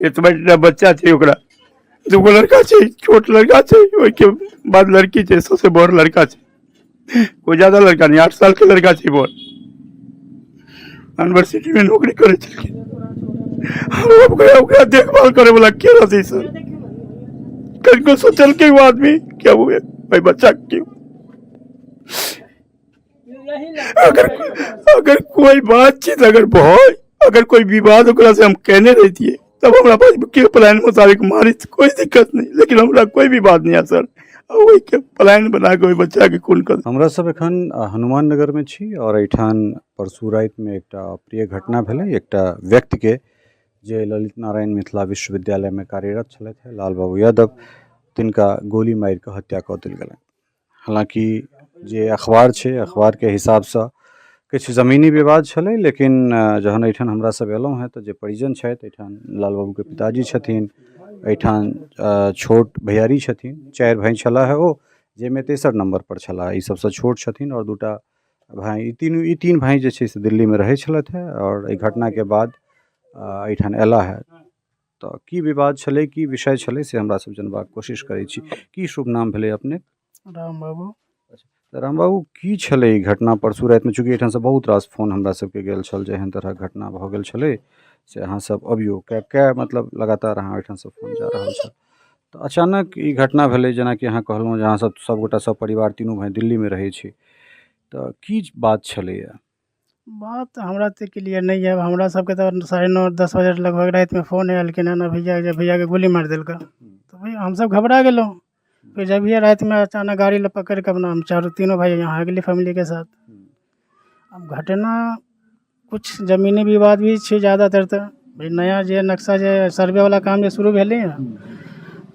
एतबा टा बच्चा छै ओकरा, दूगो लड़का छै, छोट लड़का छै, ओहिके बाद लड़की छै, सबसे बड़ लड़का छै, कोई ज्यादा लड़का नहीं, 8 साल के लड़का छै। बड़ यूनिवर्सिटी में नौकरी करै छलखिन। ओकरा ओकरा देखभाल करे वाला के रहतै सर? कनिको सोचलकै ओ आदमी क्या हुए भाई बच्चा क्यों? अगर अगर कोई बातचीत अगर भय, अगर कोई विवाद ओकरा से हम कहने रहतिए, तब हमरा पास के प्लान मुताबिक मारी तो कोई दिक्कत नहीं, लेकिन हमरा कोई विवाद नहीं है सर। ओहि के प्लान बना के ओहि बच्चा के खून कर। हमरा सब एखन हनुमान नगर में छी और एहिठाम परसू रातिमे एकटा अप्रिय घटना भेलै। एकटा व्यक्तिके जे ललित नारायण मिथिला विश्वविद्यालयमे कार्यरत छलथि लाल बाबू यादव, तिनका गोली मारिकऽ हत्या कऽ देल गेलनि। हालाँकि जे अखबार छै, अखबारके हिसाबसँ किछु जमीनी विवाद छलै, लेकिन जहन एहिठाम हमरा सब अयलहुँ हेँ तऽ जे परिजन छथि एहिठाम, लाल बाबूके पिताजी छथिन एहिठाम, छोट भैयारी छथिन, चारि भाय छलाह हे ओ, जाहिमे तेसर नम्बरपर छलाह, ई सबसँ छोट छथिन आओर दूटा भाय, ई तीन भाय जे छै से दिल्लीमे रहै छलथि हेँ आओर एहि घटनाके बाद एहिठाम अयलाह हेँ। तऽ की विवाद छलै, की विषय छलै, से हमरा सब जनबाक कोशिश करै छी। की शुभ नाम भेलै अपने? राम बाबू। तऽ राम बाबू, की छलै ई घटना परसू रातिमे? चूँकि एहिठामसँ बहुत रास फोन हमरा सबके गेल छल जे एहन तरहक घटना भऽ गेल छलै से अहाँ सब अबियौ। कै कै मतलब लगातार अहाँ ओहिठामसँ फोन जा रहल छल, तऽ अचानक ई घटना भेलै। जेनाकि अहाँ कहलहुँ जे अहाँ सब सबगोटा सब परिवार तीनू भाय दिल्लीमे रहै छी, तऽ की बात छलैए? बात हमरा तऽ क्लियर नहि यऽ। हमरा सबके तऽ 9:30 10 बजे लगभग रातिमे फोन आयल कि एना भैया जे भैयाके गोली मारि देलकै, तऽ भैया हमसब घबरा गेलहुँ। फिर जब ये रातिमे अचानक गाड़ी लए पकड़ि कऽ अपना हम चारू तीनों भाई यहाँ आ गेली फैमिलीके साथ। अब घटना कुछ जमीनी विवाद भी छै ज्यादातर। तऽ भाइ नया जे नक्शा जे सर्वेवला काम जे शुरू भेलै हँ,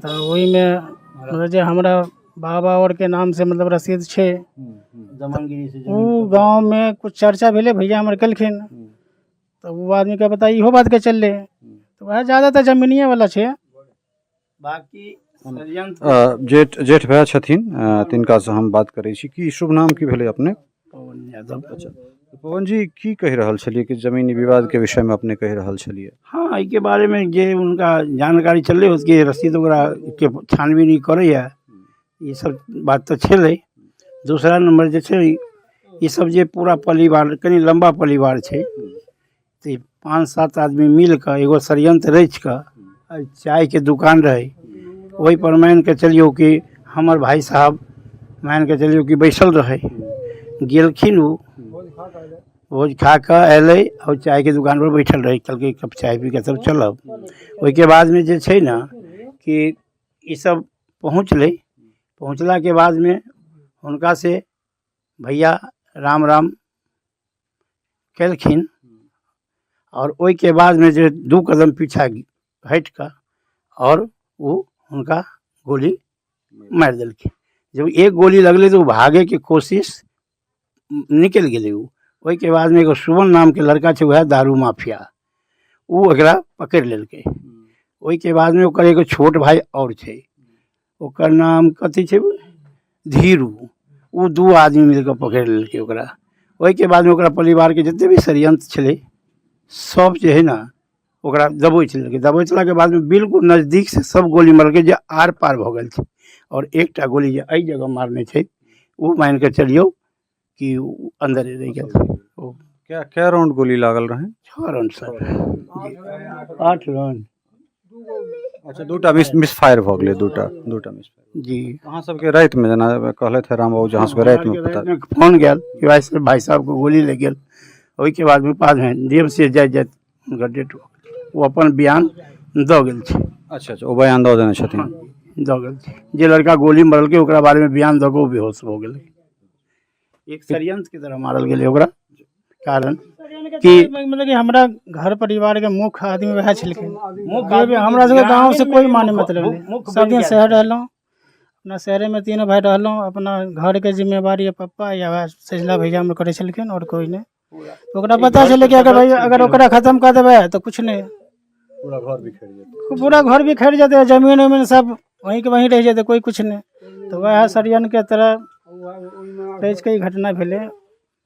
तऽ ओहिमे मतलब जे हमरा बाबा आओरके नामसँ मतलब रसीद छै, ओ गाँवमे कुछ चर्चा भेलै, भैया हमर केलखिन, तऽ ओ आदमीके पता इहो बातके चललै, तऽ वएह ज्यादातर जमीनिएवला छै। बाकी षड्यंत्र। जेठ जेठ भाय छथिन, तिनकासँ हम बात करै छी। की शुभ नाम की भेलै अपने? पवन यादव। अच्छा पवन जी, की कहि रहल छलियै कि जमीनी विवादके विषयमे अपने कहि रहल छलियै? हँ, एहिके बारेमे जे हुनका जानकारी चललै, उसके रसीद ओकरा के छानबीन ई करैए, ई सब बात तऽ छलै। दूसरा नम्बर जे छै, ई सब जे पूरा परिवार कनि लम्बा परिवार छै, तऽ ई 5-7 आदमी मिल कऽ एगो षड्यंत्र रचि कऽ, चायके दुकान रहै ओहिपर, मानि कऽ चलियौ कि हमर भाय साहब मानि कऽ चलियौ कि बैसल रहै, गेलखिन, ओ भोज खा कऽ अयलै आओर चायके दुकानपर बैठल रहै, कहलकै एक कप चाय पी कऽ तब चलब। ओहिके बादमे जे छै ने कि ईसब पहुँचलै, पहुँचलाके बादमे हुनकासँ भैया राम राम केलखिन आओर ओहिके बादमे जे 2 कदम पीछा हटि कऽ आओर ओ हुनका गोली मारि देलखिन। जब एक गोली लगलै तऽ ओ भागैके कोशिश निकलि गेलै ओ। ओहिके बादमे एगो सुमन नामके लड़का छै, उएह दारू माफिया, ओ एकरा पकड़ि लेलकै। ओहिके बादमे ओकर एगो छोट भाय आओर छै, ओकर नाम कथी छै, धीरू, ओ 2 आदमी मिल कऽ पकड़ि लेलकै ओकरा। ओहिके बादमे ओकरा परिवारके जतेक भी षड्यंत्र छलै सब जे हइ ने ओकरा दबोचि लेलकै। दबोचलाके बादमे बिल्कुल नजदीकसँ सब गोली मारलकै जे आर पार भऽ गेल छै, आओर एकटा गोली जे एहि जगह मारने छै ओ मानि कऽ चलियौ कि ओ अन्दरे रहि गेल ओ। कै कै राउंड गोली लागल रहै? 6 राउंड सर, 8 राउंड। अच्छा, दूटा मिस मिस फायर भऽ गेलै, दूटा दूटा मिस फायर। जी। अहाँ सबके रातिमे जेना कहलथि हे राम बाबू जे अहाँ सबके रातिमे पता रातिमे फोन गेल कि भाइ साहब, भाइ साहबके गोली लागि गेल। ओहिके बादमे बादमे डी एम सी एच जाइत जाइत हुनकर डेथ भऽ गेल। ओ अपन बयान दऽ गेल छै। अच्छा, ओ बयान दऽ देने छथिन? दऽ गेल छै। जे लड़का गोली मारलकै ओकरा बारेमे बयान दऽ कऽ ओ बेहोश भऽ गेलै। एक षड्यंत्रके तरह मारल गेलै ओकरा, कारण कि मतलब कि हमरा घर परिवारके मुख्य आदमी वएह छलखिन। मुख्य हमरा सबके गाँव से कोइ माने मतलब नहि। सब दिन शहर रहलहुँ, अपना शहरेमे तीनू भाय रहलहुँ। अपना घरके जिम्मेवारी पप्पा या वएह सझिला भैया हमर करै छलखिन, आओर कोइ नहि। ओकरा पता छलै कि अगर भैया अगर ओकरा खतम कऽ देबै तऽ किछु नहि, पूरा घर बिखरि जेतै, पूरा घर बिखरि जेतै, जमीन उमीन सब वहीं के वहीं रहि जेतै, कोइ किछु नहि। तऽ वएह षड्यंत्रके तरह रचि कऽ ई घटना भेलै।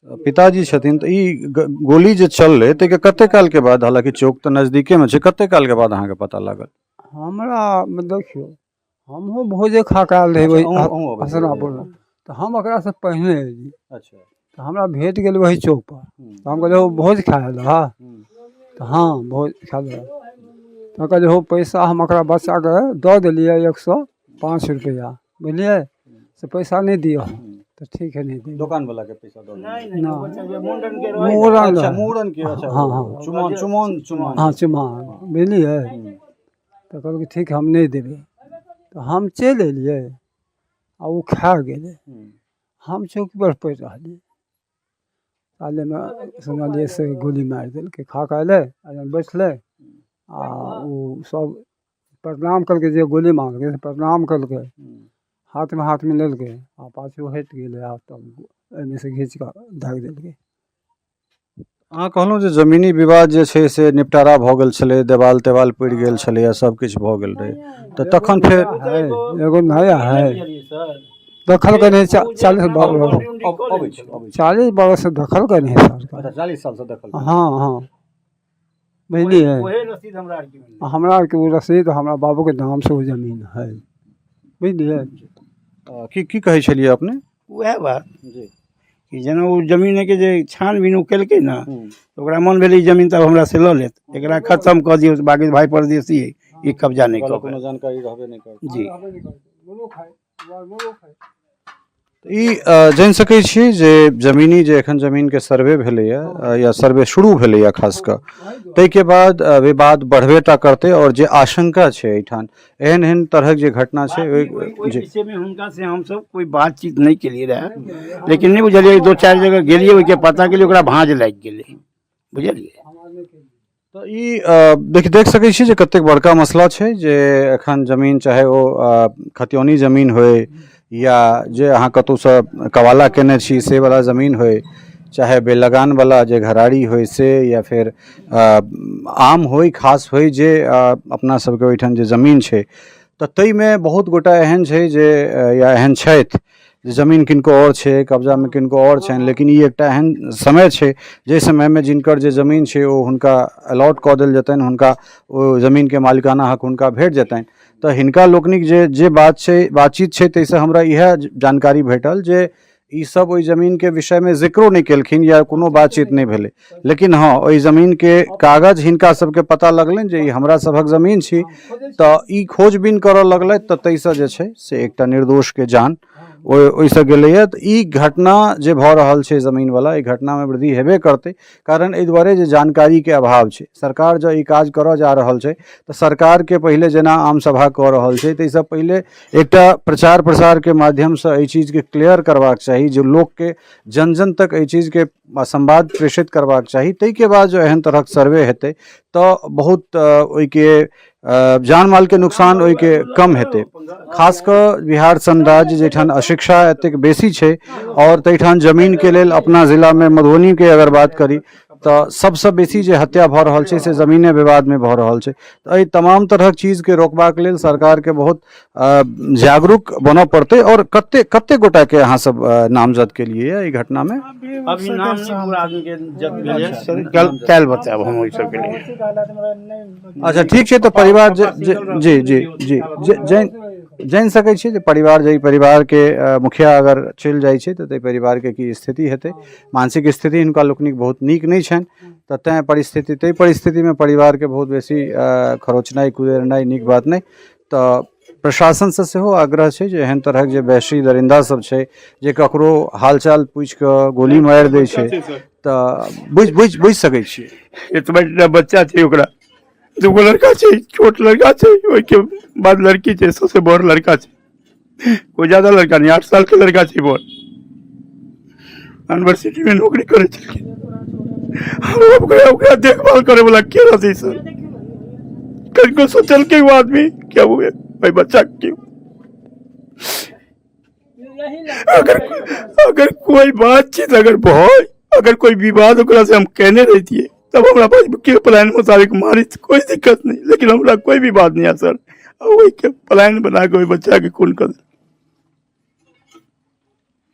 पिताजी छथिन, तऽ ई गोली जे चललै ताहिके कते कालके बाद, हालाँकि चौक तऽ नजदीकेमे छै, कते कालके बाद अहाँके पता लागल? हमरा देखियौ, हमहूँ भोजे खा कऽ आयल रही वही अहूँ अबै हसनापुरमे, तऽ हम ओकरासँ पहिने एलियै। तऽ हमरा भेट गेल वही चौकपर। तऽ हम कहलियै, हौ भोज खाय एलऽ हँ? तऽ हँ, भोज खाय लए। तऽ कहलियै, हौ पैसा हम ओकरा बच्चाके दऽ देलियै 105 रुपैआ, बुझलियै, से पैसा नहि दिअ। तऽ ठीक है, नहि दिअ। दोकान वाला के पैसा दऽ देलियै? नहि, मूड़न। अच्छा, मूड़न के, अच्छा। हँ, हँ। चुमान, चुमान, चुमान। हँ, चुमान, बुझलियै। तऽ कहलकै, ठीक है, हम नहि देबै। तऽ हम चलि एलियै आ ओ खा गेलै। हम चौकीपर पड़ि रहलियै। तालेमे सुनलियै से गोली मारि देलकै। खा कऽ अयलै आ जहन बैठलै आ ओ सब प्रणाम केलकै, जे गोली मारलकै से प्रणाम केलकै, हाथमे हाथ मिलेलकै आ पाछू हटि गेलै आ तब एहिमे से घीच कऽ दागि देलकै। अहाँ कहलहुँ जे जमीनी विवाद जे छै से निपटारा भऽ गेल छलै, देवाल तेवाल पड़ि गेल छलैए, सब किछु भऽ गेल रहै, तऽ तखन फेर है, एगो नया है, दखल केने 40 बरस। अबै छी, अबै छी। 40 बरस दखल केने है सरकार। अच्छा, 40 सालसँ दखल। हँ हँ, बुझलियै। ओहे रसीद हमरा आरके मिललै। हमरा आरके ओ रसीद, हमरा बाबूके नामसँ ओ जमीन है, बुझलियै। की की कहै छलियै अपने? उएह बात कि जेना ओ जमीनके जे छानबीन ओ केलकै ने, तऽ ओकरा मन भेलै ई जमीन तब हमरा से लऽ लेत, एकरा खतम कऽ दियौ, बाकी भाय परदेसी है, ई कब्जा नहि कऽ कोनो जानकारी रहबे नहि करतै। जी। ई जानि सकै छी जे जमीनी जे एखन जमीनके सर्वे भेलैए या सर्वे शुरू भेलैए खास कऽ, ताहिके बाद विवाद बढ़बे टा करतै आओर जे आशंका छै एहिठाम एहन एहन तरहक जे घटना छै ओहि ओहि जी विषयमे हुनका से हमसब कोइ बातचीत नहि केलियै रहए, लेकिन नहि बुझलियै, दो चारि जगह गेलियै, ओहिके पता केलियै, ओकरा भाँज लागि गेलै, बुझलियै। तऽ ई देख देख सकै छी जे कतेक बड़का मसला छै जे एखन जमीन, चाहे ओ खतियौनी जमीन होइ या जे अहाँ कतहुसँ कवाला केने छी से वला जमीन होइ, चाहे बेलगानवला जे घराड़ी होइ से, या फेर आम होइ, खास होइ, जे अपना सबके ओहिठाम जे जमीन छै, तऽ ताहिमे बहुत गोटा एहन छै जे या एहन छथि जे जमीन किनको आओर छै, कब्जामे किनको आओर छनि, लेकिन ई एकटा एहन समय छै जाहि समयमे जिनकर जे जमीन छै ओ हुनका अलॉट कऽ देल जेतनि, हुनका ओ जमीनके मालिकाना हक हुनका भेट जेतनि। तऽ हिनका लोकनिक जे जे बात छै, बातचीत छै, ताहिसँ हमरा इएह जानकारी भेटल जे ई सब ओहि जमीनके विषयमे जिक्रो नहि केलखिन या कोनो बातचीत नहि भेलै, लेकिन हँ, ओहि जमीनके कागज हिनका सबके पता लगलनि जे ई हमरा सभक जमीन छी, तऽ ई खोजबीन करऽ लगलथि, तऽ ताहिसँ जे छै से एकटा निर्दोषके जान ओहिसँ गेलैए। तऽ ई घटना जे भऽ रहल छै जमीनवला, ई घटनामे वृद्धि हेबे करतै, कारण एहि दुआरे जे जानकारीके अभाव छै। सरकार जँ ई काज करऽ जा रहल छै तऽ सरकारके पहिले जेना आम सभा कऽ रहल छै, ताहिसँ पहिले एकटा प्रचार प्रसारके माध्यमसँ एहि चीजके क्लियर करबाक चाही, जे लोकके जन जन तक एहि चीजके संवाद प्रेषित करबाक चाही। ताहिके बाद जँ एहन तरहक सर्वे हेतै तऽ बहुत ओहिके जान मालके नुकसान ओहिके कम हेतै। खास कऽ बिहार सन राज्य जाहिठाम अशिक्षा एतेक बेसी छै आओर ताहिठाम जमीनके लेल अपना जिलामे मधुबनीके अगर बात करी तऽ सबसँ बेसी जे हत्या भऽ रहल छै से जमीने विवादमे भऽ रहल छै। तऽ एहि तमाम तरहक चीजके रोकबाक लेल सरकारके बहुत जागरूक बनऽ पड़तै। आओर कते कते गोटाके अहाँ सब नामजद केलियै एहि घटनामे? अभी नाम नहि पूरा आदमीके जद भेलै सर, कल काल्हि बतायब हम ओहि सबके लिए। अच्छा, ठीक छै। तऽ परिवार जे जी जी जी जानि जानि सकै छी जे परिवार, जाहि परिवारके मुखिया अगर चलि जाइ छै तऽ ताहि परिवारके की स्थिति हेतै। मानसिक स्थिति हिनका लोकनिक बहुत नीक नहि छनि, तऽ तैँ परिस्थिति, ताहि परिस्थितिमे परिवारके बहुत बेसी खरोचनाइ कुदेरनाइ नीक बात नहि। तऽ प्रशासनसँ सेहो आग्रह छै जे एहन तरहक जे वहशी दरिन्दा सब छै जे ककरो हालचाल पूछि कऽ गोली मारि दै छै, तऽ बुझि बुझि बुझि सकै छियै। एतबा बच्चा छै, ओकरा दूगो लड़का छै, छोट लड़का छै, ओहिके बाद लड़की छै, सबसे बड़ लड़का छै, कोइ ज्यादा लड़का नहि, 8 साल के लड़का छै। बड़ यूनिवर्सिटी में नौकरी करै छलखिन। ओकरा ओकरा देखभाल करे वाला के रहतै सर? कनिको सोचलकै ओ आदमी क्या हुए भाई बच्चा क्यों? अगर अगर कोई बातचीत अगर भय, अगर कोई विवाद ओकरा से हम कहने रहतियै, तब हमरा पास के प्लान मुताबिक मारी तऽ कोई दिक्कत नहीं, लेकिन हमरा कोई विवाद नहीं है सर। ओहि के प्लान बना के ओहि बच्चा के खून कर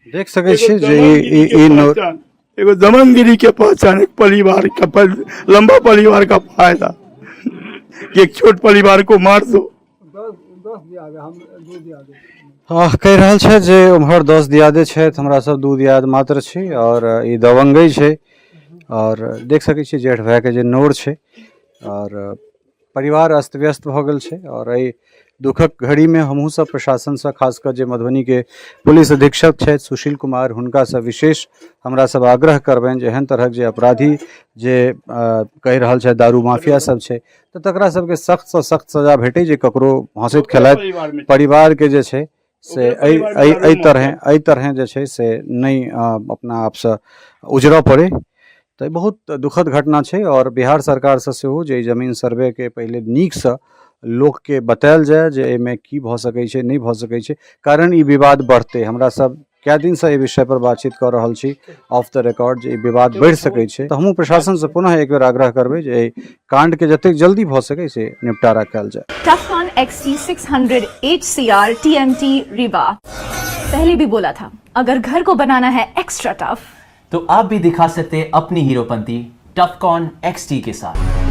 देख सकै छियै जे ई ई ई एगो दमनगिरी के पहचान, एक परिवार का लंबा परिवार का फायदा कि एक छोट परिवार को मार दो। हाँ, कहि रहल छथि जे उम्हर 10 दियादे छथि, हमरा सब 2 दियाद मात्र छी आओर ई दबंगई छै। आओर देख सकै छियै जेठ भाइके जे नोर छै आओर परिवार अस्त व्यस्त भऽ गेल छै। आओर एहि दुखक घड़ीमे हमहूँ सब प्रशासनसँ, खास कऽ जे मधुबनीके पुलिस अधीक्षक छथि सुशील कुमार, हुनकासँ विशेष हमरा सब आग्रह करबनि जे एहन तरहक जे अपराधी जे कहि रहल छथि दारू माफिया सब छै, तऽ तकरा सबके सख्तसँ सख्त सजा भेटै, जे ककरो हँसैत खेलाइत परिवारके जे छै से एहि एहि एहि तरहें एहि तरहें जे छै से नहि अपना आपसँ उजरऽ पड़ै। तऽ बहुत दुखद घटना छै। आओर बिहार सरकारसँ सेहो जे ई जमीन सर्वेके पहिले नीकसँ लोकके बतायल जाय जे एहिमे की भऽ सकै छै, नहि भऽ सकै छै, कारण ई विवाद बढ़तै। हमरा सब कए दिनसँ एहि विषयपर बातचीत कऽ रहल छी ऑफ the record जे ई विवाद बढ़ि सकै छै। तऽ हमहूँ प्रशासनसँ पुनः एक बेर आग्रह करबै जे एहि काण्डके जतेक जल्दी भऽ सकै से निपटारा कयल जाय। Tufcon XT600 HCR TMT Rewa। पहले भी बोला था, अगर घर को बनाना है एक्स्ट्रा टफ तो आप भी दिखा सकते हैं अपनी हीरोपंती टफकॉन XT के साथ।